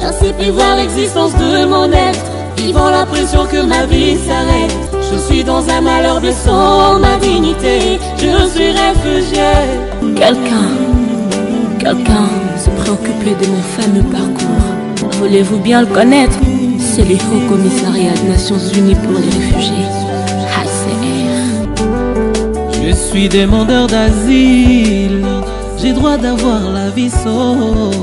Je ne sais plus voir l'existence de mon être, vivant l'impression que ma vie s'arrête. Je suis dans un malheur blessant ma dignité, je suis réfugié. Quelqu'un, quelqu'un se préoccupait de mon fameux parcours. Voulez-vous bien le connaître? C'est le Haut Commissariat des Nations Unies pour les réfugiés, HCR. Je suis demandeur d'asile, j'ai droit d'avoir la vie sauve.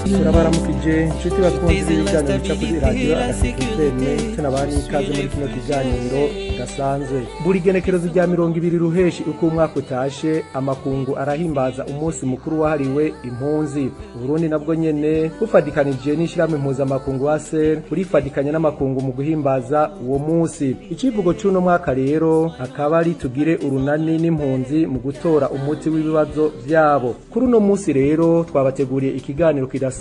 Turabaramukije inshuti bakunze ibiganiro bica kuri radiyo Agaseke FM, tunabaha n'ikaze muri kino kiganiro kidasanzwe. Buri genekerezo rya 20 ruheshi uko umwaka utashe, amakungu arahimbaza umunsi mukuru wahariwe impunzi. Uburundi nabwo nyene bufadikanije n'ishirahamwe mpuzamakungu HCR, burifadikanya n'amakungu mu guhimbaza uwo munsi. Icivugo c'uno mwaka rero akaba ari "Tugire urunani n'impunzi mu gutora umuti w'ibibazo vyabo". Kuri uno munsi rero twabateguriye ikiganiro kidasanzwe,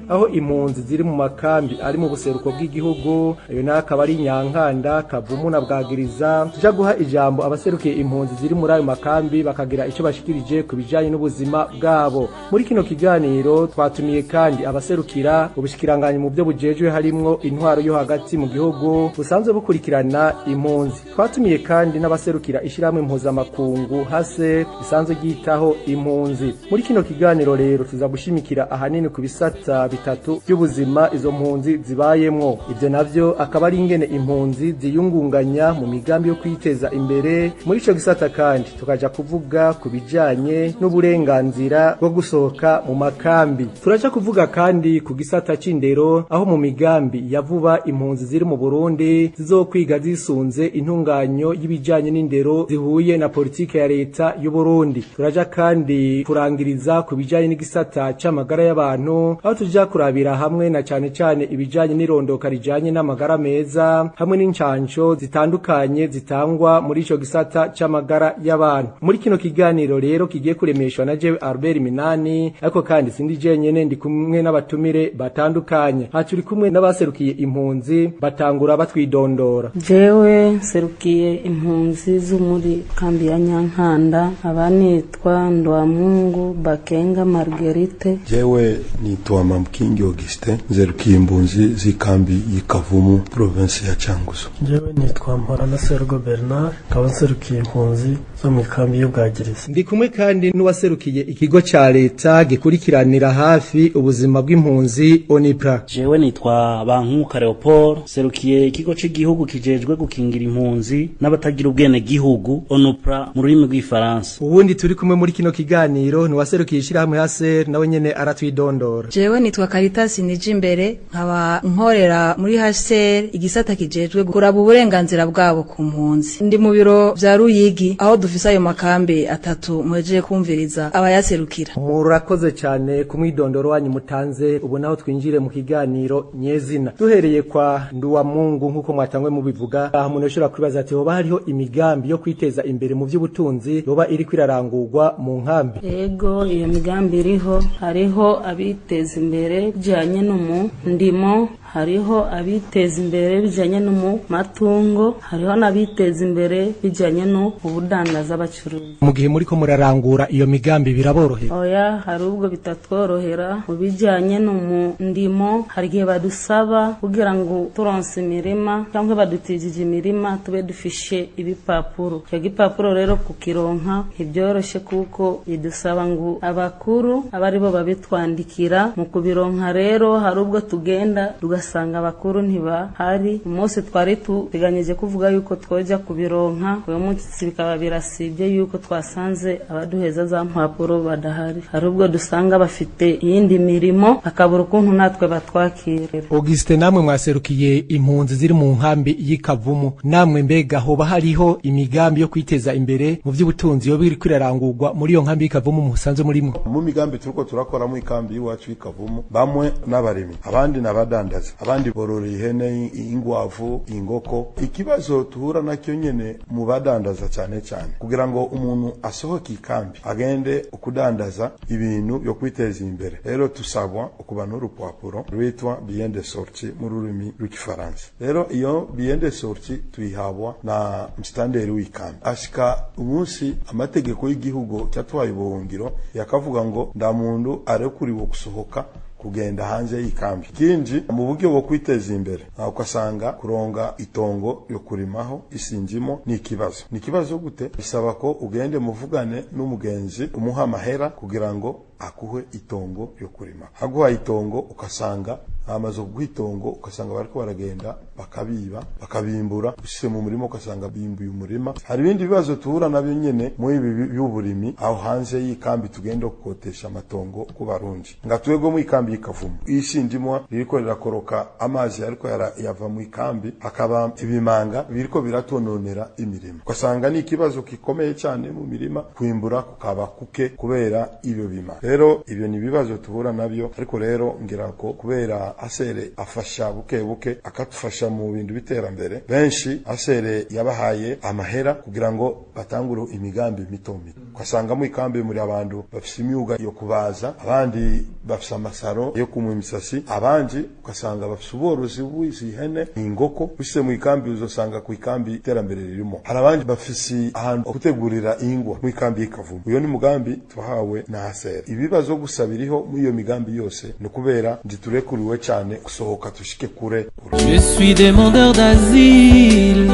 aho impunzi ziri mu makambi ari mu buseruko bw'igihugu, ayo nayo akaba ari Nyankanda, Kavumu na Bwagiriza, tuja guha ijambo abaserukiye impunzi ziri muri ayo makambi, bakagira ico bashikirije ku bijanye n'ubuzima bwabo. Muri kino kiganiro twatumiye kandi abaserukira ubushikiranganyi mu byo bujejwe, harimwo intwaro yo hagati mu gihugu, busanzwe bukurikirana impunzi. Twatumiye kandi n'abaserukira ishirahamwe mpuzamakungu HCR risanzwe ryitaho impunzi. Muri kino kiganiro rero tuza gushimikira ahanini ku bisata bitatu by'ubuzima izo mpunzi zibayemwo. Ibyo navyo akaba ari ingene impunzi ziyungunganya mu migambi yo kwiteza imbere. Muri ico gisata kandi tukaja kuvuga ku bijanye n'uburenganzira bwo gusohoka mu makambi. Turaja kuvuga kandi ku gisata c'indero, aho mu migambi ya vuba impunzi ziri mu Burundi zizokwiga zisunze intunganyo y'ibijanye n'indero zihuye na politike ya leta y'u Burundi. Turaja kandi kurangiriza ku bijanye n'igisata c'amagara y'abantu, aho tuja kurabira hamwe na cane cane ibijanye n'irondoka rijanye n'amagara meza hamwe n'incanco zitandukanye zitangwa muri ico gisata c'amagara y'abantu. Muri kino kiganiro rero kigiye kuremeshwa na jewe Albert Minani, ariko kandi sindi jenyene, ndi kumwe n'abatumire batandukanye. Aha turi kumwe n'abaserukiye impunzi, batangura batwidondora. Jewe nserukiye impunzi zo muri kambi ya Nyankanda, aba nitwa Ndwamungu Bakenga Marguerite. Jewe nitwa Mamkingi Augustin, nzerukiye impunzi z'ikambi y'Ikavumu, province ya Cankuzo. Jewe nitwa Mporana Sergo Bernard, nkaba nserukiye impunzi zo mu ikambi y'Ubwagirizi. Ndi kumwe kandi n'uwaserukiye ikigo ca leta gikurikiranira hafi ubuzima bw'impunzi, ONUPRA. Jewe nitwa Bankuka Leopold, serukiye ikigo c'igihugu kijejwe gukingira impunzi n'abatagira ubwene gihugu, ONUPRA mu rurimi rw'ifaransa. Uwundi turi kumwe muri kino kiganiro ni uwaserukiye ishirahamwe HCR, nawe nyene aratwidondora. Jewe nitwa Caritas Nijimbere, nkaba nkorera muri HCR, igisata kijejwe kuraba uburenganzira bwabo ku mpunzi. Ndi mu biro vya Ruyigi, aho dufise ayo makambi atatu muhejeje kumviriza abayaserukira. Murakoze cyane ku mwidondoro wanyu mutanze. Ubu naho twinjire mu kiganiro nyezina, duhereye kwa Nduwamungu. Nk'uko mwatangwe mubivuga, aho umuntu ashobora kwibaza ati hoba hariho imigambi yo kwiteza imbere mu by'ubutunzi yoba iri kwirarangurwa mu nkambi? Ego, iyo migambi iriho. Hariho abiteza imbere bijyanye no mu ndimo, hariho abiteza imbere bijyanye no mu matungo, hariho n'abiteza imbere bijyanye no ubudandaza bacuruza. Mu gihe muriko murarangura iyo migambi, biraborohera? Oya, hari ubwo bitatworohera. Mu bijyanye no mu ndimo, hari igihe badusaba kugira ngo turonse imirima cyangwa badutijije imirima tube dufishe ibipapuro. Icyo gipapuro rero kukironka ntibyoroshye, kuko bidusaba ngo abakuru abe aribo babitwandikira. Mu kubironka rero hari ubwo tugenda tugasanga abakuru ntibahari. Umunsi twari tuteganyije kuvuga yuko twojya kubironka, uyu munsi bikaba birasibye yuko twasanze abaduheza za mpapuro badahari. Hari ubwo dusanga bafite iyindi mirimo, bakabura ukuntu natwe batwakira. Augustin, namwe mwaserukiye impunzi ziri mu nkambi y'Ikavumu. Namwe mbega hoba hariho imigambi yo kwiteza imbere mu by'ubutunzi yo biri kwirarangurwa muri iyo nkambi y'Ikavumu musanzwe murimo? Mu migambi turiko turakora mu ikambi y'iwacu y'Ikavumu, bamwe n'abarimi, abandi n'abadandaza, abandi borora ihene, ingwavu, ingoko. Ikibazo tuhura nacyo nyene mu badandaza cyane cyane, kugira ngo umuntu asohoke ikambi agende ukudandaza ibintu byo kwiteza imbere, rero tusabwa ukuba n'urupapuro rwitwa billet de sortie mu rurimi rw'igifaransa. Rero iyo billet de sortie tuyihabwa na mustanteri w'ikambi. Ashika umunsi amategeko y'igihugu cyatwaye ubuhungiro yakavuga ngo nda muntu arekuriwe gusohoka. kugenda hanze y'ikambi. Ikindi mu buryo bwo kwiteza imbere, ugasanga kuronga itongo yo kurimaho isinzimo ni ikibazo. Ni ikibazo gute? Bisaba ko ugende muvugane n'umugenzi, umuha amahera kugira ngo akuhe itongo yo kurima. Haguha itongo, ukasanga amaze kuguha itongo, ugasanga bariko baragenda bakabiba, bakabimbura, ushyize mu murima ugasanga bimbuye umurima. Hari ibindi bibazo tuhura nabyo nyene muri ibi by'uburimi aho hanze y'ikambi, tugenda gukotesha amatongo ku Barundi. Nga twebwe mu ikambi y'Ikavumu, isi ndimwa ririko rirakoroka, amazi ariko yava mu ikambi, hakaba ibimanga biriko biratononera imirima, ugasanga ni ikibazo gikomeye cyane mu mirima, kwimbura kukaba kuke kubera ibyo bimanga. Rero ibyo ni ibibazo tuhura nabyo, ariko rero ngira ko kubera HCR afasha buke buke, akatufasha mu bintu biterambere, benshi HCR yabahaye amahera kugira ngo batangure imigambi mito mito. Ugasanga mu ikambi muri abantu bafise imyuga yo kubaza, abandi bafise amasaro yo kumwa imisasi, abandi ugasanga bafise ubworozi bw'izi hene, ingoko. Ushitse mu ikambi uzosanga ku ikambi iterambere ririmo. Hari abandi bafise ahantu gutegurira ingwa mu ikambi y'Ikavumu. Uyo ni mugambi twahawe na HCR. Ibibazo gusa biriho muri iyo migambi yose ni ukubera ntiturekuriwe cyane gusohoka tushike kure. Je suis demandeur d'asile,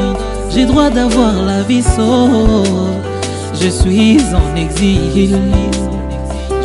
j'ai droit d'avoir la vie sauve. Je suis en exil,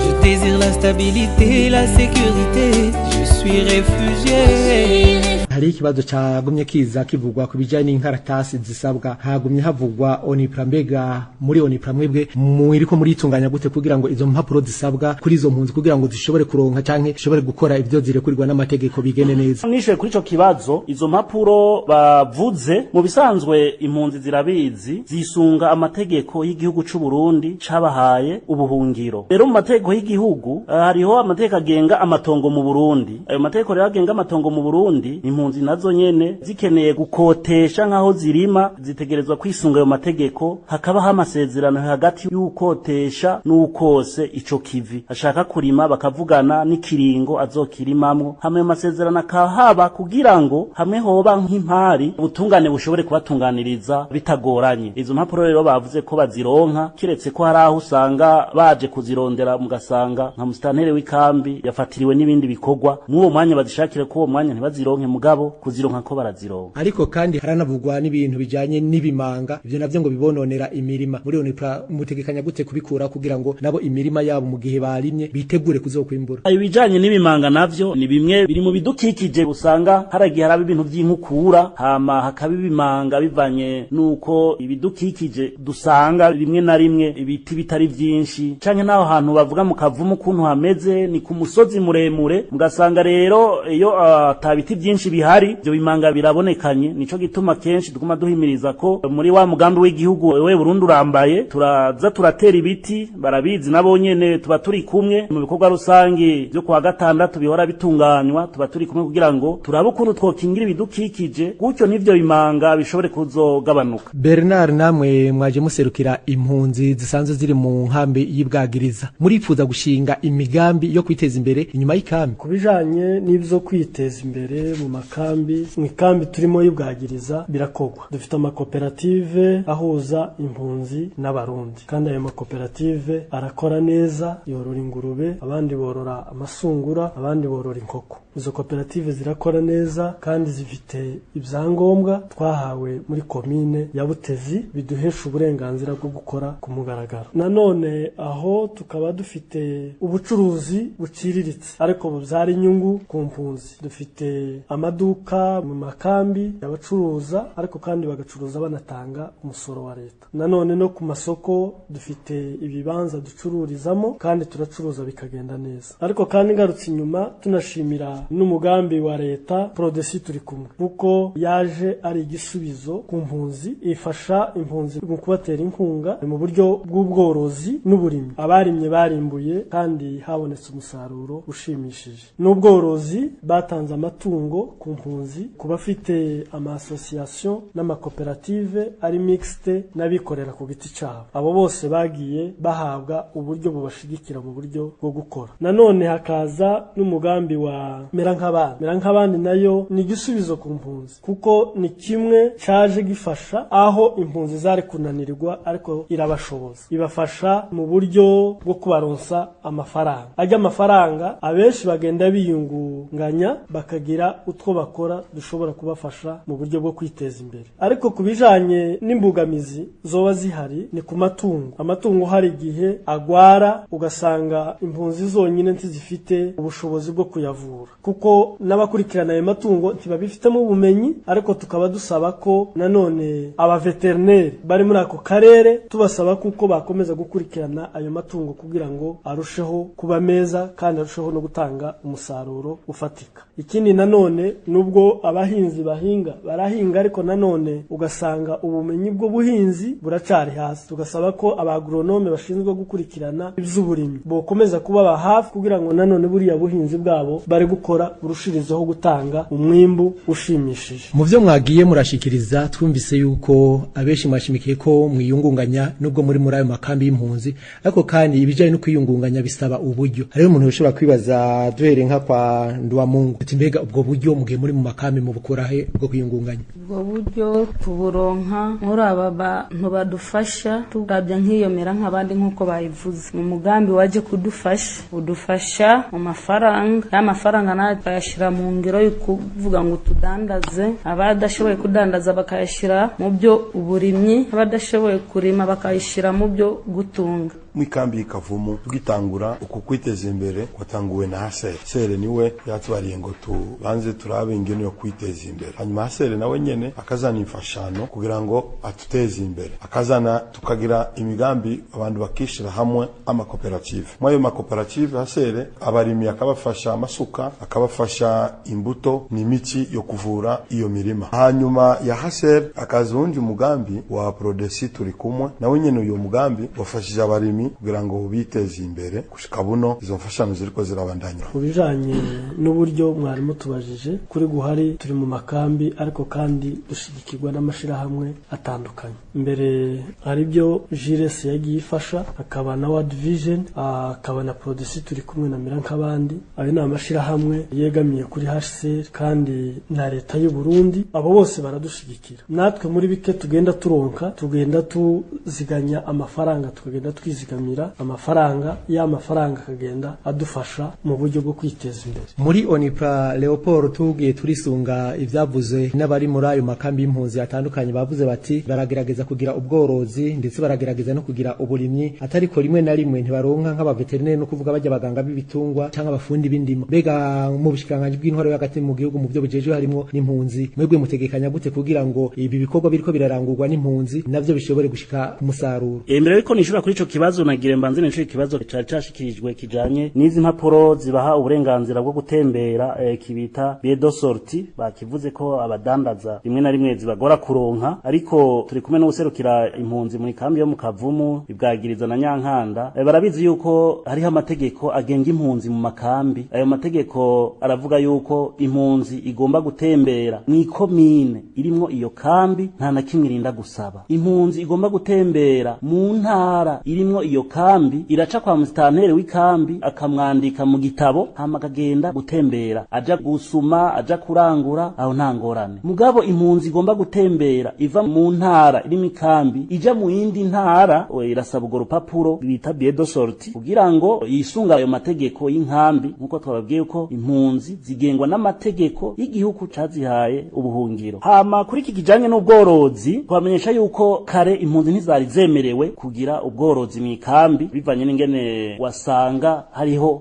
je désire la stabilité, la sécurité. Je suis réfugié. Hari ikibazo cagumye kiza kivugwa ku bijanye n'inkaratasi zisabwa, hagumye havugwa ONUPRA. Mbega muri ONUPRA mwebwe mwiriko muritunganya gute kugira ngo izo mpapuro zisabwa kuri izo mpunzi, kugira ngo zishobore kuronka canke zishobore gukora ivyo zirekurirwa n'amategeko, bigende neza? Nishe kuri ico kibazo, izo mpapuro bavuze, mu bisanzwe impunzi zirabizi, zisunga amategeko y'igihugu c'u Burundi cabahaye ubuhungiro. Rero mu mategeko y'igihugu hariho amategeko agenga amatongo mu Burundi. Ayo mategeko rero agenga amatongo mu Burundi, impunzi nazo nyene zikeneye gukotesha nk'aho zirima, zitegerezwa kwisunga ayo mategeko, hakabaho amasezerano hagati y'ukotesha n'ukose ico kivi ashaka kurima, bakavugana n'ikiringo azokirimamwo, hamwe ayo masezerano akahaba kugira ngo hamwe hoba nk'impari, ubutungane bushobore kubatunganiriza bitagoranye. Izo mpapuro rero bavuze ko bazironka, kiretse ko hari aho usanga baje kuzirondera, mugasanga nka musitanteri w'ikambi yafatiriwe n'ibindi bikorwa mw'uwo mwanya bazishakire, ko uwo mwanya ntibazironke, mugabo kuzironka ko barazironka. Ariko kandi haranavugwa n'ibintu bijanye n'ibimanga, ivyo navyo ngo bibononera imirima. Muri ONUPRA mutegekanya gute kubikura kugira ngo nabo imirima yabo mu gihe barimye bitegure kuzokwimbura? Ibijanye n'ibimanga navyo ni bimwe biri mu bidukikije, usanga haragiye haraba ibintu vy'inkukura, hama hakaba ibimanga, bivanye nuko ibidukikije dusanga rimwe na rimwe ibiti bitari vyinshi, canke n'aho hantu bavuga mu Kavumu ukuntu hameze ni ku musozi muremure, mugasanga rero iyo ata biti vyinshi bihari, ivyo bimanga birabonekanye. Nico gituma kenshi tuguma duhimiriza ko muri wa mugambi w'igihugu we Burundi urambaye, turaza turatera ibiti. Barabizi nabo nyene, tuba turi kumwe mu bikorwa rusangi byo kuwa gatandatu bihora bitunganywa, tuba turi kumwe kugira ngo turabe ukuntu twokingira ibidukikije, gutyo n'ivyo bimanga bishobore kuzogabanuka. Bernard, namwe mwaje muserukira impunzi zisanzwe ziri mu nkambi y'Ibwagiriza, muripfuza gushinga imigambi yo kwiteza imbere inyuma y'ikambi? Ku bijanye n'ivyo kwiteza imbere mu makambi, mu ikambi turimo y'Ibwagiriza birakogwa. Dufite amakoperative ahuza impunzi n'Abarundi, kandi ayo makoperative arakora neza. Yorora ingurube, abandi borora amasungura, abandi borora inkoko. Izo koperative zirakora neza kandi zifite ibyangombwa twahawe muri komine ya Butezi biduhesha uburenganzira bwo gukora ku mugaragaro. Nanone aho tukaba dufite ubucuruzi buciriritse ariko bubyara inyungu ku mpunzi. Dufite amaduka mu makambi abacuruza, ariko kandi bagacuruza banatanga umusoro wa leta. Nanone no ku masoko dufite ibibanza ducururizamo kandi turacuruza bikagenda neza. Ariko kandi ngarutse inyuma, tunashimira n'umugambi wa leta Prodesi turi kumwe, kuko yaje ari igisubizo ku mpunzi, ifasha impunzi mu kubatera inkunga mu buryo bw'ubworozi n'uburimyi. Abarimye barimbuye kandi habonetse umusaruro ushimishije. N'ubworozi, batanze amatungo ku mpunzi, ku bafite ama association n'amakoperative ari mixte n'abikorera ku giti cyabo, abo bose bagiye bahabwa uburyo bubashigikira mu buryo bwo gukora. Nanone hakaza n'umugambi wa Mera nk'abandi. Mera nk'abandi nayo ni igisubizo ku mpunzi, kuko ni kimwe caje gifasha aho impunzi zari kunanirwa, ariko irabashoboza, ibafasha mu buryo bwo kubaronsa amafaranga. Ajya amafaranga, abenshi bagenda biyungunganya. Bakiyungunganya, bakagira utwo bakora dushobora kubafasha mu buryo bwo kwiteza imbere. Ariko ku bijanye n'imbogamizi zoba zihari ni ku matungo. Amatungo hari igihe agwara, ugasanga impunzi zonyine ntizifite ubushobozi bwo kuyavura, kuko n'abakurikirana ayo matungo ntibabifitemo ubumenyi. Ariko tukaba dusaba ko nanone abaveterineri bari muri ako karere, tubasaba kuko bakomeza gukurikirana ayo matungo kugira ngo arusheho kuba meza kandi arusheho no gutanga umusaruro ufatika. Ikindi nanone, nubwo abahinzi bahinga, barahinga, ariko nanone ugasanga ubumenyi bw'ubuhinzi buracari hasi. Tugasaba ko abagronome bashinzwe gukurikirana iby'uburimyi bokomeza kubaba hafi kugira ngo nanone buriya buhinzi bwabo bari gukora burushirizeho gutanga umwimbu ushimishije. Mu byo mwagiye murashikiriza, twumvise yuko abenshi mwashimikiye ko mwiyungunganya nubwo muri ayo makambi y'impunzi, ariko kandi ibijyanye no kwiyungunganya bisaba uburyo. Hariho umuntu ushobora kwibaza, duhere nka kwa Nduwamungu, ati mbega ubwo buryo mugihe muri mu makambi mu bukurahe bwo kwiyungunganya? Ubwo buryo tuburonka muri aba bantu badufasha. Turabya nk'iyomera nk'abandi nk'uko bayivuze mu mugambi waje kudufasha, udufasha mu mafaranga. Ya mafaranga nayo tukayashyira mu ngiro yo kuvuga ngo tudandaze. Abadashoboye kudandaza bakayashyira mu byo uburimyi, abadashoboye kurima bakayishyira mu byo gutunga. Mw'ikambi y'Ikavumu tugitangura uku kwiteza imbere kwatanguwe na HCR. Sere niwe yatubariye ngo tubanze turabe ingene yo kwiteza imbere, hanyuma HCR nawe nyene akazana imfashano kugira ngo atuteze imbere, akazana tukagira imigambi, abantu bakishira hamwe amakoperative. Muri ayo makoperative HCR abarimyi akabafasha amasuka, akabafasha imbuto n'imiti yo kuvura iyo mirima. Hanyuma ya HCR akaza uwundi mugambi wa Prodesi turi kumwe, nawe nyene uyo mugambi wafashije abarimyi kugira ngo biteze imbere. Gushika buno izo mfashanyo ziriko zirabandanya. Ku bijanye n'uburyo mwarimu tubajije kuri guhari, turi mu makambi ariko kandi dushigikirwa n'amashirahamwe atandukanye. Mbere hari byo Jires yagiye ifasha, akaba na World Vision, akaba na Prodesi turi kumwe na Mira nk'abandi. Ayo ni amashirahamwe yegamiye kuri HCR kandi na leta y'u Burundi. Abo bose baradushigikira. Natwe muri bike tugenda turonka, tugenda tuziganya amafaranga, tukagenda twizigamira amafaranga, ya mafaranga akagenda adufasha mu buryo bwo kwiteza imbere. Muri Onipra, Leopold, tugiye turisunga ibyavuze n'abari muri ayo makambi y'impunzi atandukanye, bavuze bati baragerageza kugira ubworozi ndetse baragerageza no kugira uburimyi, atariko rimwe na rimwe ntibaronka nk'abaveterineri, no kuvuga bajya abaganga b'ibitungwa cyangwa abafundi b'indimo. Mbega mu bushikiranganji bw'intwaro yo hagati mu gihugu, mu byo bujejwe harimo n'impunzi, mwebwe mutegekanya gute kugira ngo ibi bikorwa biriko birarangurwa n'impunzi navyo bishobore gushika ku musaruro? Mbere yuko nishura kuri ico kibazo, nagire mbanze nishura ikibazo cari cashikirijwe kijanye n'izi mpapuro zibaha uburenganzira bwo gutembera, kibita billet de sortie. Bakivuze ko abadandaza rimwe na rimwe zibagora kuronka, ariko turi kumwe n'uwuserukira impunzi muri kambi yo mu Kavumu, ibwagiriza na Nyankanda. Barabizi yuko hariho amategeko agenga impunzi mu makambi. Ayo mategeko aravuga yuko impunzi igomba gutembera mw'ikomine irimwo iyo kambi, nta na kimwe irinda gusaba. Impunzi igomba gutembera mu ntara irimwo iyo kambi, iraca kwa musitanteri w'ikambi akamwandika mu gitabo, hama akagenda gutembera, aja gusuma, aja kurangura, aho nta ngorane. Mugabo impunzi igomba gutembera iva mu ntara irimo ikambi ija mu yindi ntara, irasaba urwo rupapuro bita billet de sortie kugira ngo yisunga ayo mategeko y'inkambi, nkuko twababwiye ko impunzi zigengwa n'amategeko y'igihugu cazihaye ubuhungiro. Hama kuri iki kijanye n'ubworozi, twamenyesha yuko kare impunzi ntizari zemerewe kugira ubworozi mu ikambi, bivanye n'ingene wasanga hariho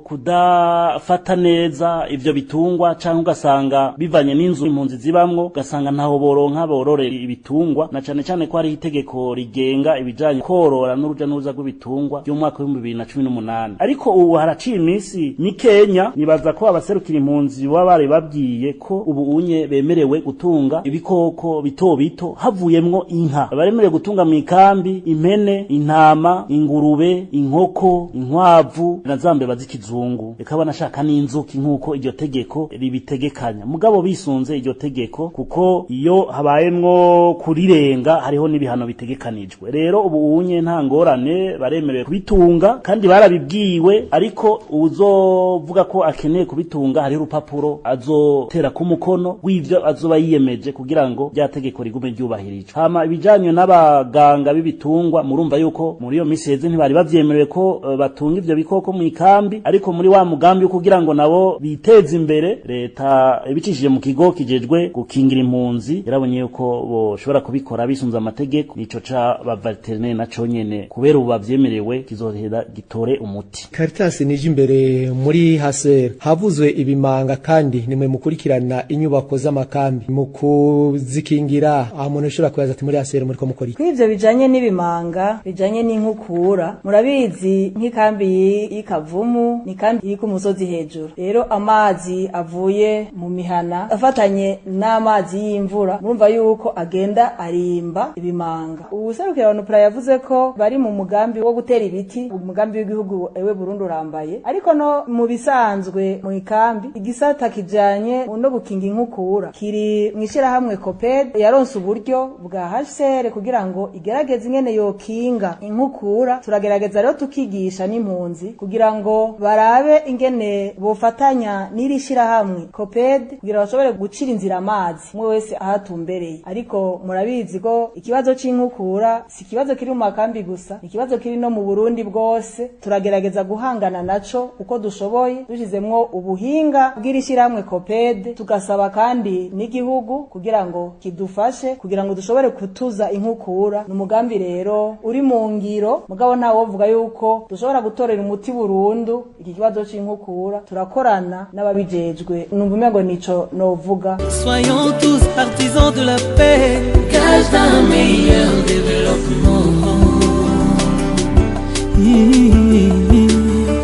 kudafata neza ivyo bitungwa, canke ugasanga bivanye n'inzu impunzi zibamwo, ugasanga ntaho boronka bororera ibitungwa, na cane cane ko hariho itegeko rigenga ibijanye korora n'uruja n'uruza rw'ibitungwa by'umwaka w'2018. Ariko ubu haraciye iminsi mikenya, nibaza ko abaserukira impunzi baba bari babwiye ko ubu unye bemerewe gutunga ibikoko bito bito, havuyemwo inka. Baremerewe gutunga mu ikambi impene, intama, ingurube, inkoko, inkwavu na za mbeba z'ikizungu, reka banashaka n'inzuki nk'uko iryo tegeko ribitegekanya. Mugabo bisunze iryo tegeko, kuko iyo habayemwo kurirenga hariho n'ibihano bitegekanijwe. Rero ubu unye nta ngorane, baremerewe kubitunga kandi barabibwiwe. Ariko uzovuga ko akeneye kubitunga, hariho urupapuro azotera ku mukono w'ivyo azoba yiyemeje kugira ngo rya tegeko rigume ryubahirijwe. Hama ibijanye n'abaganga b'ibitungwa, murumva yuko muri iyo misi heze ntibari bavyemerewe ko batunga ivyo bikoko mu ikambi, ariko muri wa mugambi wo kugira ngo nabo biteze imbere, leta ibicishije mu kigo kijejwe gukingira impunzi yarabonye yuko boshobora kubikora bisunze amategeko. Nico ca ba vétérinaire naco nyene kubera ubu bavyemerewe kizohera gitore umuti. Caritas nije imbere, muri HCR havuzwe ibimanga, kandi nimwe mukurikirana inyubako z'amakambi mu kuzikingira. Aho umuntu ashobora kubaza ati: muri HCR muriko mukora iki? Kuri ivyo bijanye n'ibimanga, bijanye n'inkukura, murabizi nk'ikambi y'Ikavumu ni kambi iri ku musozi hejuru. Rero amazi avuye mu mihana afatanye n'amazi y'imvura, murumva yuko agenda arimba ibimanga. Uwuserukira abantu yavuze ko bari mu mugambi wo gutera ibiti, umugambi w'igihugu Ewe Burundi urambaye. Ariko no mu bisanzwe mu ikambi, igisata kijanye no gukinga inkukura kiri mw'ishirahamwe COPED yaronse uburyo bwa HCR kugira ngo igerageze ingene yokinga inkukura. Turagerageza rero tukigisha n'impunzi kugira ngo barabe ingene bofatanya n'iri shirahamwe COPED kugira bashobore gucira inzira amazi, umwe wese ahatumbereye. Ariko murabizi ko ikibazo c'inkukura si ikibazo kiri mu makambi gusa, ni ikibazo kiri no mu Burundi bwose. Turagerageza guhangana naco uko dushoboye, dushizemwo ubuhinga bw'iri shirahamwe COPED, tugasaba kandi n'igihugu kugira ngo kidufashe kugira ngo dushobore kutuza inkukura. Ni umugambi rero uri mu ngiro, mugabo ntawe wovuga yuko dushobora gutorera umuti burundu iki kibazo c'inkukura. Turakorana n'ababijejwe, numva umengo nico novuga. Soyons tous artisans de la paix, gage d'un meilleur développement.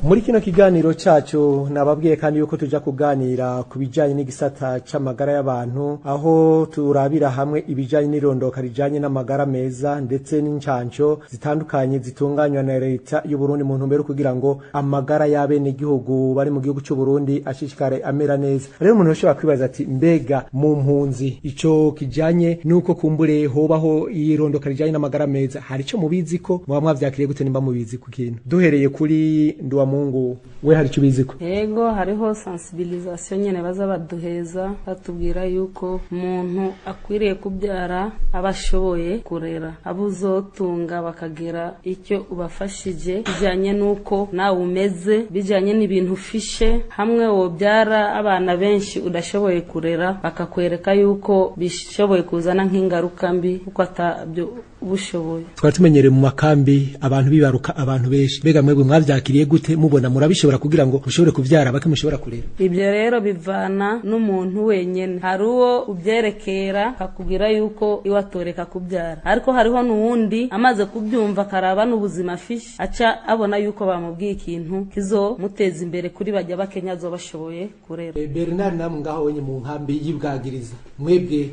Muri kino kiganiro cacu nababwiye kandi yuko tuja kuganira ku bijanye n'igisata c'amagara y'abantu, aho turabira hamwe ibijanye n'irondoka rijanye n'amagara meza ndetse n'incanco zitandukanye zitunganywa na leta y'u Burundi mu ntumbero kugira ngo amagara y'abenegihugu bari mu gihugu c'u Burundi ashishikare amera neza. Rero umuntu ashobora kwibaza ati: mbega mu mpunzi ico kijanye nuko kumbure hobaho irondoka rijanye n'amagara meza, hari ico mubizi ko muba mwavyakiriye gute, nimba mubizi ku kintu? Duhereye kuri Nduwamungu, we hari ico ubizi ko? Yego, hariho sensibilisation nyene baza baduheza, batubwira yuko umuntu akwiriye kubyara aba ashoboye kurera, abo uzotunga bakagira icyo ubafashije bijyanye n'uko nawe umeze, bijyanye n'ibintu ufishe. Hamwe wobyara abana benshi udashoboye kurera, bakakwereka yuko bishoboye kuzana nk'ingaruka mbi kuko atabyo ubushoboye. Twari tumenyereye mu makambi abantu bibaruka abantu benshi. Mbega mwebwe mwavyakiriye gute? Mubona murabishobora kugira ngo mushobore kuvyara bake mushobora kurera? Ibyo rero bivana n'umuntu wenyine. Hari uwo ubyerekera akakubwira yuko iwe atoreka kubyara, ariko hariho n'uwundi amaze kubyumva akaraba n'ubuzima afishe, aca abona yuko bamubwiye ikintu kizomuteza imbere kuri bajya bakenya azoba bashoboye kurera. Bernard, namwe ngaho wenye mu nkambi y'Ibwagiriza, mwebwe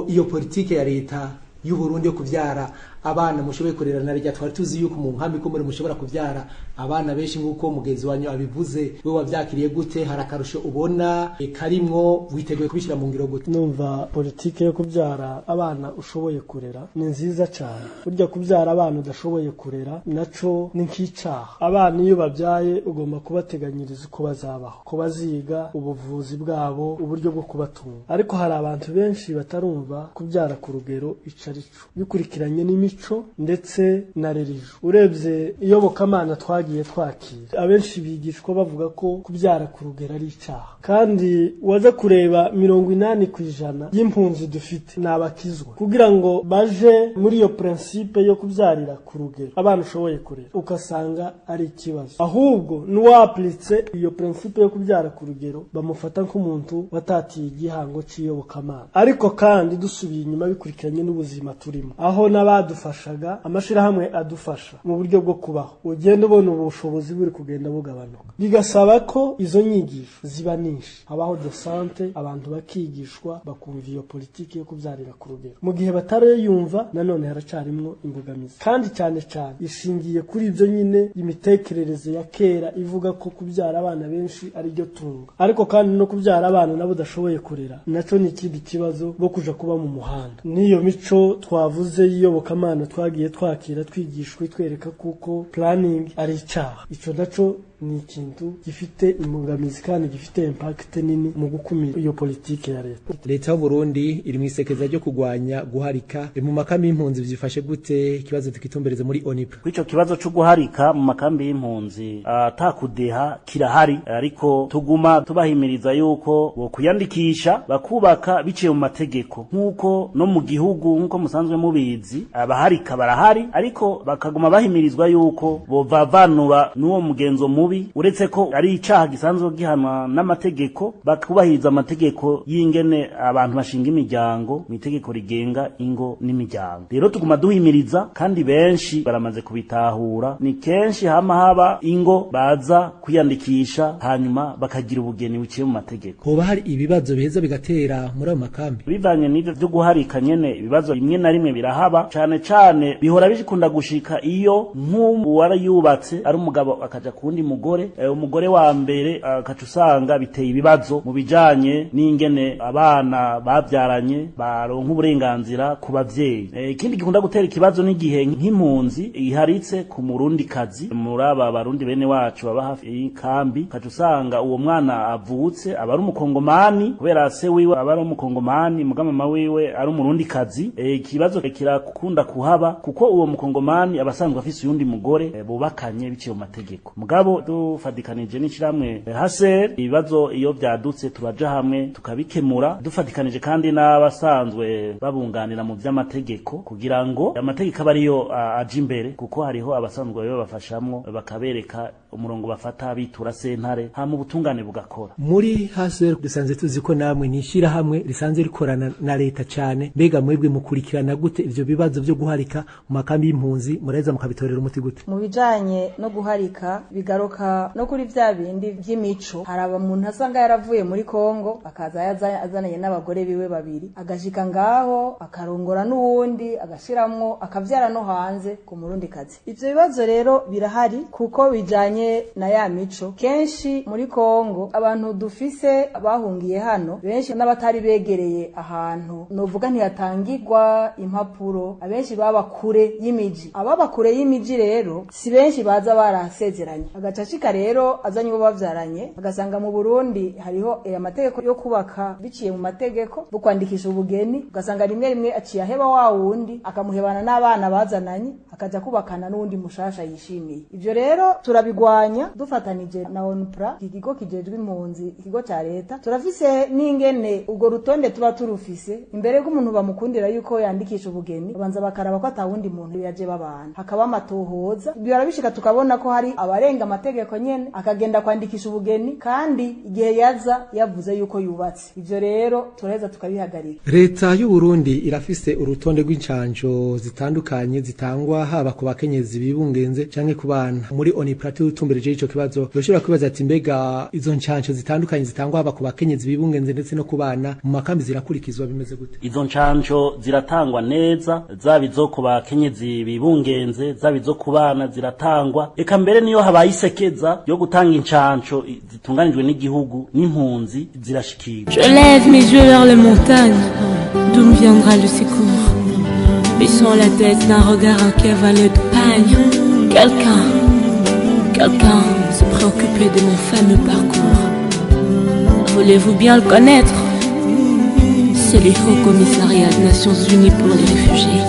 iyo politike ya leta y'u Burundi yo kuvyara abana mushoboye kurera, na rya twari tuzi yuko mu nkambi ko muri mushobora kuvyara abana benshi nk'uko mugenzi wanyu abivuze, we wavyakiriye gute? Hari akarusho ubona karimwo? Witeguye kubishyira mu ngiro gute? Numva politike yo kubyara abana ushoboye kurera ni nziza cyane. Burya kubyara abana udashoboye kurera naco ni nk'icaha. Abana iyo babyaye ugomba kubateganyiriza uko bazabaho, ko baziga, ubuvuzi bwabo, uburyo bwo kubatunga. Ariko hari abantu benshi batarumva kubyara ku rugero ico ari cyo, bikurikiranye n'imico ndetse na religion. Urebye iyobokamana twagiye twakira, abenshi bigishwa bavuga ko kubyara ku rugero ari icaha. Kandi waza kureba, 80% y'impunzi dufite ni abakizwa. Kugira ngo baje muri iyo principe yo kubyarira ku rugero abana ushoboye kurera, ugasanga ari ikibazo. Ahubwo n'uwapliitse iyo principe yo kubyara ku rugero bamufata nk'umuntu watatiye igihango cy'iyobokamana. Ariko kandi dusubiye inyuma, bikurikiranye n'ubuzima turimo, aho n'abadufashaga, amashirahamwe adufasha mu buryo bwo kubaho, ugenda ubona ubushobozi buri kugenda bugabanuka, bigasaba ko izo nyigisho ziba nyinshi, habaho descente, abantu bakigishwa, bakumva iyo politiki yo kubyarira ku rugero. Mu gihe batarayumva, nanone haracarimwo imbogamizi, kandi cyane cyane ishingiye kuri ibyo nyine, imitekerereze ya kera ivuga ko kubyara abana benshi ari ryo tunga. Ariko kandi no kubyara abana nabo udashoboye kurera naco ni ikindi kibazo, bo kuja kuba mu muhanda. N'iyo mico twavuze y'iyobokamana twagiye twakira, twigishwa itwereka kuko planning ari icaha, ico naco ni ikintu gifite imbogamizi kandi gifite impact nini mu gukumira iyo politike ya leta. Leta y'u Burundi iri mu isekeza ryo kugwanya guharika mu makambi y'impunzi, vyifashe gute? Ikibazo tukitumbereze muri ONIPRA. Kwico kibazo cyo guharika mu makambi y'impunzi atakudeha kirahari, ariko tuguma tubahimiriza yuko bo kuyandikisha bakubaka biciye mu mategeko, nkuko no mu gihugu nkuko musanzwe mubizi abaharika barahari, ariko bakaguma bahimirizwa yuko bovavanura n'uwo mugenzo mubi, uretse ko ari icaha gisanzwe gihanwa n'amategeko, bakubahiriza amategeko y'ingene abantu bashinga imiryango mu itegeko rigenga ingo n'imiryango. Rero tuguma duhimiriza kandi benshi baramaze kubitahura. Ni kenshi hama haba ingo baza kwiyandikisha hanyuma bakagira ubugeni buciye mu mategeko. Hoba hari ibibazo biheza bigatera muri ayo makambi bivanye n'ivyo vyo guharika nyene? Ibibazo rimwe na rimwe birahaba, cane cane bihora bikunda gushika iyo nk'uwarayubatse ari umugabo akaja kuwundi mugore, umugore wa mbere akaca usanga biteye ibibazo mu bijanye n'ingene abana bavyaranye baronka uburenganzira ku bavyeyi. Ikindi gikunda gutera ikibazo n'igihe nk'impunzi iharitse ku murundi kazi muri aba barundi bene wacu baba hafi y'ikambi, ukaca usanga uwo mwana avutse aba ari umukongomani kubera se wiwe aba ari umukongomani muga mama wiwe ari umurundi kazi. Ikibazo kirakunda kuhaba kuko uwo mukongomani aba asanzwe afise uyundi mugore bubakanye biciye mu mategeko. Mugabo dufadikanije n'ishirahamwe HCR, ibibazo iyo vyadutse turaja hamwe tukabikemura, dufadikanije kandi n'abasanzwe babunganira mu vy'amategeko kugira ngo amategeko aba ariyo aja imbere, kuko hariho abasanzwe babafashamwo bakabereka umurongo bafata bitura sentare hama ubutungane bugakora. Muri HCR dusanzwe tuzi ko namwe ni ishirahamwe risanzwe rikorana na leta cane, mbega mwebwe mukurikirana gute ivyo bibazo vyo guharika mu makambi y'impunzi, muraheza mukabitorera umuti gute? Mu bijanye no guharika bigaruka no kuri vya bindi vy'imico. Haraba umuntu asanga yaravuye muri Kongo akaza azananye n'abagore biwe babiri, agashika ngaho akarongora n'uwundi, agashiramwo akavyara no hanze ku murundi kazi. Ivyo bibazo rero birahari kuko bijanye na ya mico. Kenshi muri Kongo abantu dufise bahungiye hano benshi n'abatari begereye ahantu novuga ntihatangirwa impapuro, abenshi baba kure y'imiji. Ababa kure y'imiji rero si benshi baza barasezeranye, agaca ashika rero azanye uwo bavyaranye, agasanga mu Burundi hariho amategeko yo kubaka biciye mu mategeko bo kwandikisha ubugeni, ugasanga rimwe rimwe aciye aheba wa wundi akamuhebana n'abana bazananye, akaja kubakana n'uwundi mushasha yishimiye. Ivyo rero turabigwanya dufatanije na ONPRA, ikigo kijejwe impunzi, ikigo ca leta. Turafise n'ingene urwo rutonde tuba turufise imbere y'umuntu bamukundira yuko yandikisha ubugeni, babanza bakaraba ko atawundi muntu yaje babana, hakaba amatohoza. Barabishika tukabona ko hari abarenga amategeko nyene akagenda kwandikisha ubugeni kandi igihe yaza yavuze yuko yubatse. Ivyo rero turaheza tukabihagarika. Leta y'u Burundi irafise urutonde rw'incanco zitandukanye zitangwa haba ku bakenyezi bibungenze canke ku bana. Muri ONIPRA tutumbereje ico kibazo, yoshobora kwibaza ati mbega izo ncanco zitandukanye zitangwa haba ku bakenyezi bibungenze ndetse no ku bana mu makambi zirakurikizwa, bimeze gute? Izo ncanco ziratangwa neza, zaba izo ku bakenyezi bibungenze, zaba izo ku bana ziratangwa. Eka mbere niyo habaye isekeza yo gutanga incanco zitunganijwe n'igihugu n'impunzi zirashikirwa. Je lève mes yeux vers les montagnes, d'où me viendra le secours? Baissant la tête d'un regard inquiet valet de pagne, quelqu'un, quelqu'un se préoccupait de mon fameux parcours. Voulez-vous bien le connaître? C'est le Haut Commissariat des Nations Unies pour les réfugiés,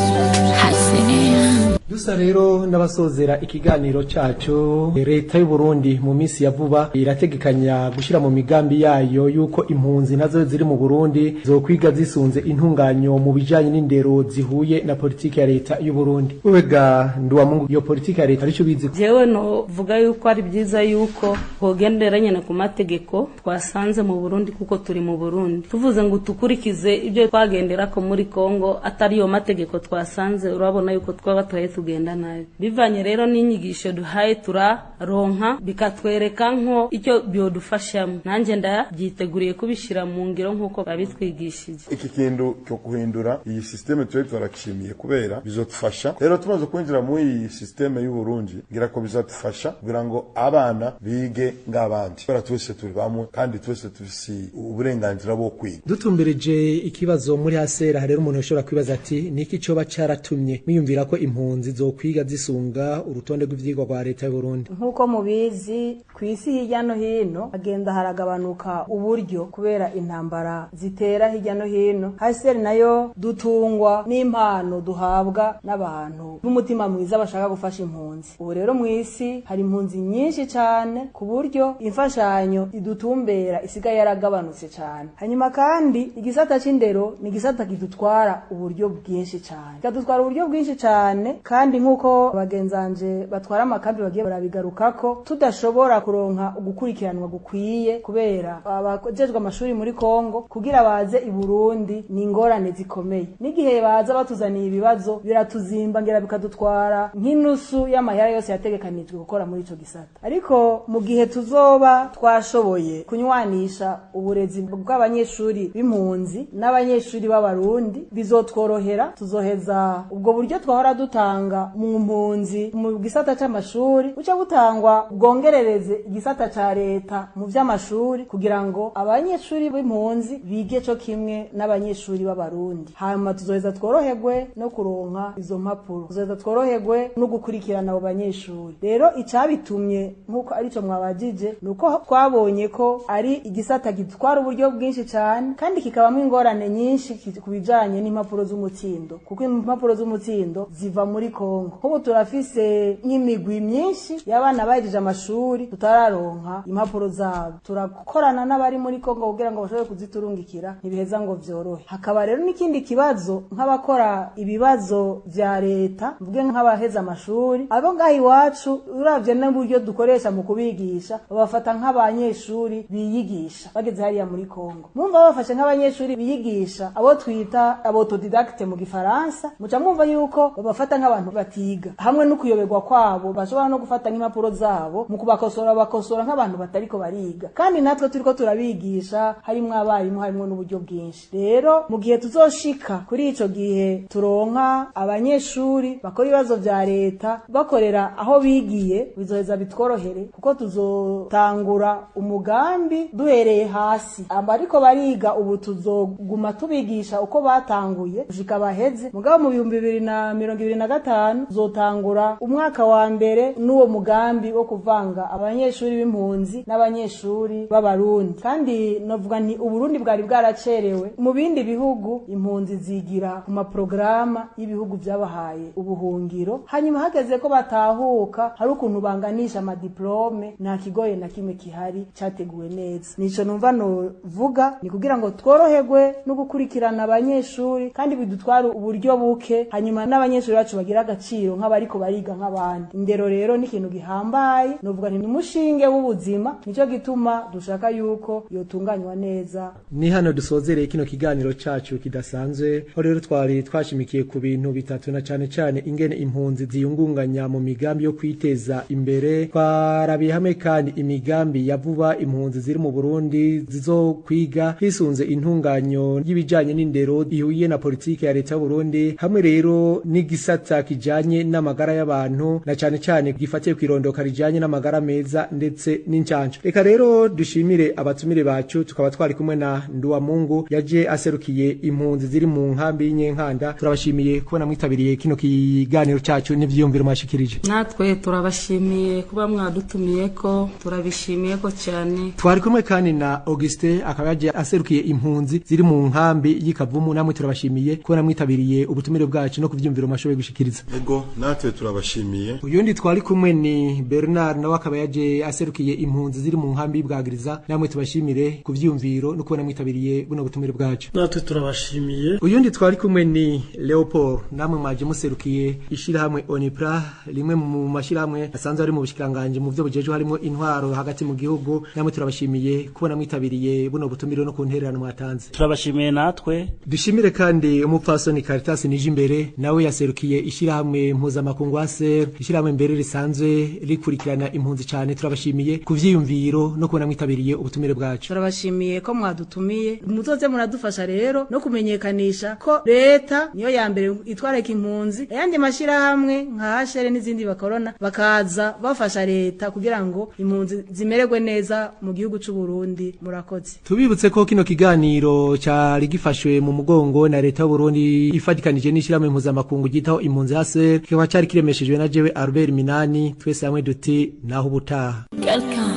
HCR. Dusa rero n'abasozera ikiganiro cacu, leta y'u Burundi mu minsi ya vuba irategekanya gushira mu migambi yayo yuko impunzi nazo ziri mu Burundi zokwiga zisunze intunganyo mu bijanye n'indero zihuye na politiki ya leta y'u Burundi. Wega Nduwamungu, iyo politiki ya leta arico bizi? Jewe no vuga yuko ari byiza yuko hogendera nyene ku mategeko twasanze mu Burundi, kuko turi mu Burundi. Tuvuze ngo tukurikize ibyo twagenderako muri Kongo atari yo mategeko twasanze, urabona yuko twaba twaye tugenda nabi. Bivanye rero n'inyigisho duhaye turaronka, bikatwereka nko icyo byodufashamo. Nanjye ndabyiteguriye kubishira mu ngiro nk'uko babitwigishije. Iki kintu cyo guhindura iyi système tuwe turakishimiye kubera bizotufasha. Rero tumaze kwinjira muri iyi système y'u Burundi, ngira ko bizatufasha kugira ngo abana bige ng'abandi, kubera twese turi bamwe kandi twese tufise uburenganzira bwo kwiga. Dutumbereje ikibazo muri HCR, rero umuntu ashobora kwibaza ati niki coba caratumye mwiyumvira ko impunzi zizokwiga zisunga urutonde rw'ivyigwa rwa leta y'u Burundi. Nk'uko mubizi, ku isi hirya no hino hagenda haragabanuka uburyo kubera intambara zitera hirya no hino. HCR nayo dutungwa n'impano duhabwa n'abantu b'umutima mwiza bashaka gufasha impunzi. Ubu rero mu isi hari impunzi nyinshi cyane, ku buryo imfashanyo idutumbera isigaye yaragabanutse cyane. Hanyuma kandi igisata c'indero ni igisata kidutwara uburyo bwinshi cyane, kikadutwara uburyo bwinshi cyane, kandi nk'uko bagenzanje batwara amakambi bagiye barabigarukako, tudashobora kuronka ugukurikiranwa gukwiye kubera abajejwe amashuri muri Kongo kugira baze i Burundi ni ingorane zikomeye. N'igihe baza batuzaniye ibibazo biratuzimba, ngira bikadutwara nk'inusu y'amahera yose yategekanijwe gukora muri ico gisata. Ariko mu gihe tuzoba twashoboye kunywanisha uburezi bw'abanyeshuri b'impunzi n'abanyeshuri b'abarundi, bizotworohera. Tuzoheza ubwo buryo twahora dutanga mu mpunzi mu gisata c'amashuri buce butangwa, bwongerereze igisata ca leta mu vy'amashuri, kugira ngo abanyeshuri b'impunzi bige co kimwe n'abanyeshuri b'abarundi. Hanyuma tuzoheza tworoherwe no kuronka izo mpapuro, tuzoheza tworoherwe no gukurikirana abo banyeshuri. Rero icabitumye, nk'uko arico mwabajije, ni uko twabonye ko ari igisata gitwara uburyo bwinshi cyane kandi kikabamo ingorane nyinshi ku bijanye n'impapuro z'umutsindo, kuko impapuro z'umutsindo ziva muri Kongo. Nk'ubu turafise nk'imigwi myinshi y'abana bahejeje amashuri tutararonka impapuro zabo. Turakorana n'abari muri Kongo kugira ngo bashobore kuziturungikira, ntibiheza ngo vyorohe. Hakaba rero n'ikindi kibazo nk'abakora ibibazo vya leta, mvuge nk'abaheza amashuri abo ngaho iwacu, uravye n'uburyo dukoresha mu kubigisha, babafata nk'abanyeshuri biyigisha bageze hariya muri Kongo. Mwumva babafashe nk'abanyeshuri biyigisha, abo twita autodidacte mu gifaransa, muca mwumva yuko babafata nk'abantu batiga. Hamwe no kuyoberwa kwabo, bashobora no gufata nk'impapuro zabo mu kubakosora, bakosora nk'abantu batariko bariga, kandi natwe turiko turabigisha, harimwo abarimu, harimwo n'uburyo bwinshi. Rero mu gihe tuzoshika kuri ico gihe turonka abanyeshuri bakora ibibazo vya leta bakorera aho bigiye, bizoheza bitworohere, kuko tuzotangura umugambi duhereye hasi. Abariko bariga ubu tuzoguma tubigisha uko batanguye gushika baheze, mugabo mu 2025 tuzotangura umwaka wa mbere n'uwo mugambi wo kuvanga abanyeshuri b'impunzi n'abanyeshuri b'abarundi. Kandi novuga nti Uburundi bwari bwaracerewe. Mu bindi bihugu impunzi zigira ku maporogaramu y'ibihugu vyabahaye ubuhungiro, hanyuma hageze ko batahuka hari ukuntu banganisha amadiplome, nta kigoye na kimwe kihari, cyateguwe neza. Nico numva novuga, ni kugira ngo tworoherwe no gukurikirana abanyeshuri kandi bidutwara uburyo buke, hanyuma n'abanyeshuri bacu bagira agaciro nk'abariko bariga nk'abandi. Indero rero ni ikintu gihambaye, novuga nti ni umushinge w'ubuzima, nico gituma dushaka yuko yotunganywa neza. Ni hano dusozereye kino kiganiro cacu kidasanzwe, aho rero twari twashimikiye ku bintu bitatu, na cane cane ingene impunzi ziyungunganya mu migambi yo kwiteza imbere. Twarabiye hamwe kandi imigambi ya vuba impunzi ziri mu Burundi zizokwiga hisunze intunganyo y'ibijanye n'indero ihuye na politike ya leta y'u Burundi, hamwe rero n'igisata kijanye n'amagara y'abantu, na cane cane gifatiye kwirondoka rijanye n'amagara meza ndetse n'incanco. Reka rero dushimire abatumire bacu, tukaba twari kumwe na Nduwamungu yaje aserukiye impunzi ziri mu nkambi y'Inyenkanda. Turabashimiye kubona mwitabiriye kino kiganiro cacu n'ivyiyumviro mwashikirije. Natwe turabashimiye kuba mwadutumiye, ko turabishimiye ko cyane. Twari kumwe kandi na Auguste, akaba yaje aserukiye impunzi ziri mu nkambi y'Ikavumu. Namwe turabashimiye kubona mwitabiriye ubutumire bwacu no kuvyumviro mwashoboye gushikiriza. Ego, natwe turabashimiye. Uyundi twari kumwe ni Bernard, nawe akaba yaje aserukiye impunzi ziri mu nkambi y'Ibwagiriza. Namwe tubashimire kuvyumviro no kubona mwitabiriye buno butumire bwacu. Natwe turabashimiye. Uyundi twari kumwe ni Leopold, namwe mwaje muserukiye ishirahamwe Onipra, rimwe mu mashirahamwe asanzwe ari mu bushikiranganje mu vyo bujeje harimo intwaro hagati mu gihugu. Namwe turabashimiye kubona mwitabiriye buno butumire no ku ntererano mwatanze. Turabashimiye natwe. Dushimire kandi umupfasoni Caritas Nijimbere, nawe yaserukiye ishirahamwe mpuzamakungu ASER, ishirahamwe mbere risanzwe rikurikirana impunzi cyane. Turabashimiye ku vyiyumviro no kubona mwitabiriye ubutumire bwacu. Turabashimiye ko mwadutumiye, muzoze muradufasha rero no kumenyekanisha ko leta niyo ya mbere itwareka impunzi, ayandi mashirahamwe nka HCR n'izindi bakorona bakaza bafasha leta kugira ngo impunzi zimererwe neza mu gihugu c'u Burundi. Murakoze. Tubibutse ko kino kiganiro cari gifashwe mu mugongo na leta y'u Burundi ifatikanije n'ishirahamwe mpuzamakungu ryitaho impunzi. HCR, kikaba cari kiremeshejwe na jewe Albert Minani. Twese hamwe duti naho ubutaha. Quelqu'un,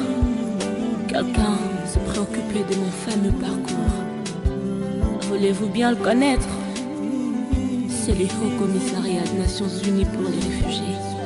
quelqu'un se préoccupait de mon fameux parcours. Voulez-vous bien le connaître? C'est le Haut Commissariat des Nations Unies pour les réfugiés.